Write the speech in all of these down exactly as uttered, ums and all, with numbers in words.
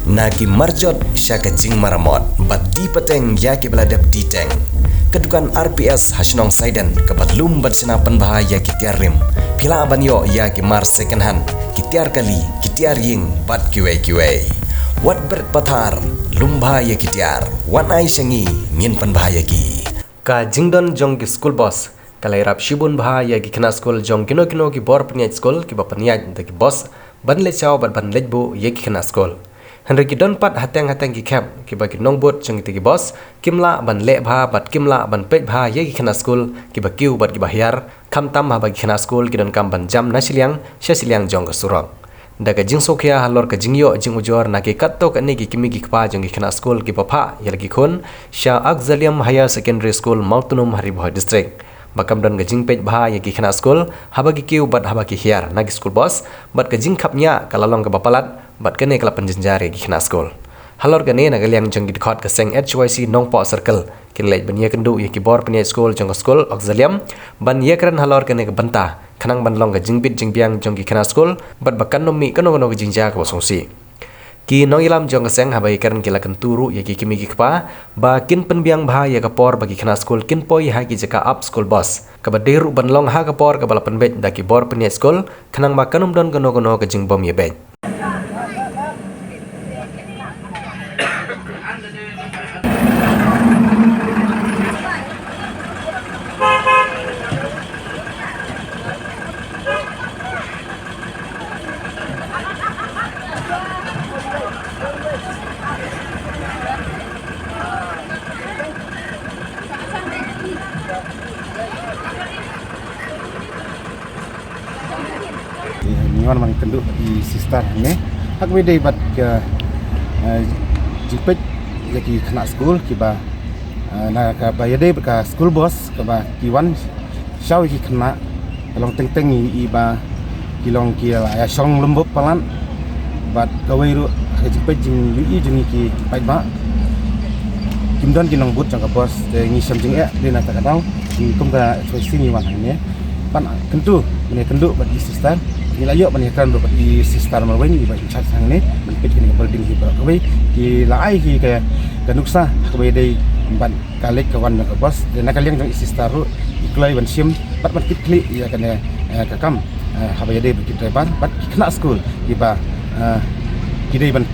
Na ki marjot sha ka jingmaramot bad die pateng ïa kiba la dep die teng. Ka dukan R P S ha shnong Saiden kaba lum bad shna pynbha ïa ki tiar rim. Phi lah ban ïoh ïa ki mar second hand, ki tiar kali, ki tiar ïing bad kiwei kiwei. Wat bret pathar, lum bha ïa ki tiar. Wan ai sha ngi, ngin pynbha ïa ki. Ka jingdon jong ki school bus ka la ïarap shibun bha ïa ki khynnah skul jong kino kino ki bor pynïaid skul kiba pynïaid da ki bus ban leit shaw bad ban leit buh ïa ki khynnah skul. Hynrei ki don pat hateng hateng ki khep kiba ki nongbud jong kita ki bus kim lah ban leh bha bad kim lah ban peit bha ïa ki khynnah skul kiba kiew bad kiba hiar, khamtam haba ki khynnah skul ki donkam ban jam na shiliang sha shiliang jong ka surok. Da ka jingsngewkhia halor ka jingïoh jingujor na ki katto katne ki kmie ki kpa jong ki khynnah skul kiba phah ïa la ki khun sha Axalium Higher Secondary School, Mawtnum, ha Ri Bhoi District, ba kam don ka jingpeit bha ïa ki khynnah skul haba ki kiew bad haba ki hiar na ki school bus, bad ka jingkhapngiah ka la long kaba palat bad kane ka la pynjynjar ïa ki khynnah skul. Halor kane, na ka liang jong ki dkhot ka seng H Y C Nongpoh Circle ki la leit ban ïakynduh ïa ki bor pynïaid skul jong ka skul Axalium ban ïakren halor kane ka bynta, khnang ban long ka jingbit jingbiang jong ki khynnah skul bad ba kan ym mih kano kano ka jingjia kaba sngewsih. Ki nongïalam jong ka seng haba ïakren ki la kyntu ruh ïa ki kmie ki kpa ba kin pynbiang bha ïa ka por ba ki khynnah skul kin poi ha ki jaka ap school bus, kaba dei ruh ban long ha ka por kaba la pynbeit da ki bor pynïaid skul, khnang ba kan ym don kano kano ka jingbym ïabeit. Ngi wan ban kynduh bad i sister hangne ha kaba ïadei bad ka, eh, jingpeit ïa ki khynnah skul kiba, eh, na kaba ïadei bad ka school bus kaba ki wan shaw ïa ki khynnah. Ka long teng teng i ba ki long ki la ïa shong lum bup palat bad kawei ruh ha ka jingpeit jingïohi jong ngi ki paidbah kim don ki nongbud jong ka bus, te ngi shem jingeh dei na kata ka daw. Ngi kum ka H Y C ngi wan hangne ban kyntu, ban ïakynduh bad i sister. Ngi la ïoh ban ïakren ruh bad i sister marwei, i ba in charge hangne ban peit kane ka building hi baroh kawei. Ki la ai hi ka, ka nuksa ha kaba ïadei bad ka leit ka wan jong ka bus. Te na ka liang jong i sister ruh i kloi ban shim bad ban kit khlieh ïa kane, eh, ka kam, eh, haba ïadei bad ki driver bad ki khynnah skul kiba, eh, ki dei ban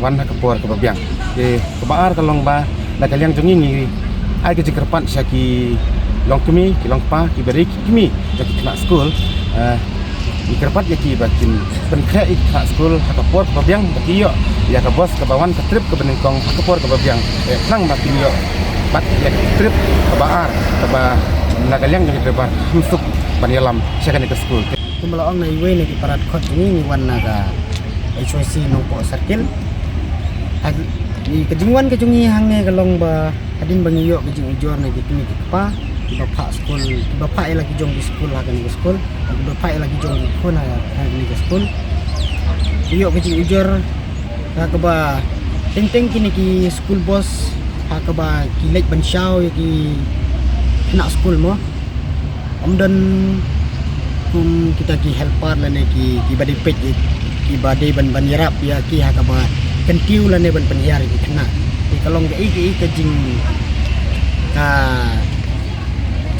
wan ha ka por kaba biang. Te kaba ar ka long ba na ka liang jong ngi ngi ai ka jingkyrpad sha ki longkmie, ki longkpa, kiba dei ki kmie jong ki khynnah skul, eh, ngi kyrpad ïa ki ba kin pynkhreh ïa ki khynnah skul ha ka por kaba biang ba ki ïoh ïa ka bus kaba wan, ka trip kaba nyngkong ha ka por kaba biang, eh, khnang ba kin ïoh bad ïa ka trip kaba ar kaba na ka liang jong ki driver kim suk ban ïalam sha kane ka skul. Kumba la ong na iwei na ki para dkhot jong ngi, ngi wan na ka H Y C Nongpoh Circle. Ha, i ka jingwan ka jong ngi hangne ka long ba hadien ba ngi ïoh ka jingujor na ki kmie ki kpa kiba phah skul, kiba phah ïa la ki jong ki skul ha kane ka skul, kiba phah ïa la ki jong ki khun ha kane ka skul. Ngi ïoh ka jingujor ha kaba teng teng kine ki school bus ha kaba ki leit ban shaw ïa ki khynnah skul mo. Ym don kum kita ki helper lane ki, kiba dei peit, kiba dei ban, ban ïarap ïa ki ha kaba kyntiew lane ban pynhiar ïa ki khynnah. Te ka long kaei kaei ka jing, ka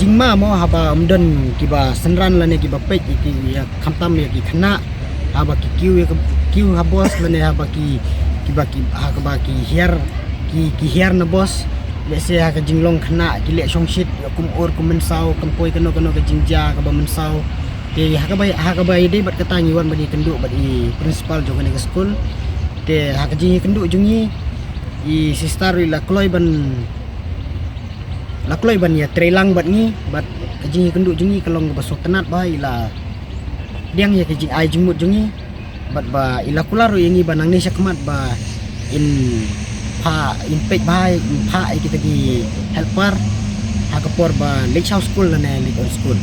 jingma mo haba ym don kiba synran lane kiba peit ïa ki, ïa khamtam ïa ki khynnah. Haba ki kiew ïa ka, kiew ha bus lane haba ki, kiba ki, ha kaba ki hiar, ki, ki hiar na bus. Lehse ha ka jinglong khynnah ki leh shongshit ïa kum ur kum mynsaw, kan poi kano kano ka jingjia kaba mynsaw. Te ha kaba, ha kaba ïadei bad kata ngi wan ban ïakynduh bad i principal jong kane ka skul. Te ha ka jingïakynduh jong ngi, i sister i la kloi ban, la kloi ban ïatreilang bad ngi, bad ka jingïakynduh jong ngi ka long kaba sngewtynnat bha, i la pdiang ïa ka jingai jingmut jong ngi. Bad ba i la kular ruh ïa ngi ba nangne shakhmat ba in phah, in peit bha, in phah ïa kita ki helper ha ka por ba leit shaw skul lane leit on skul.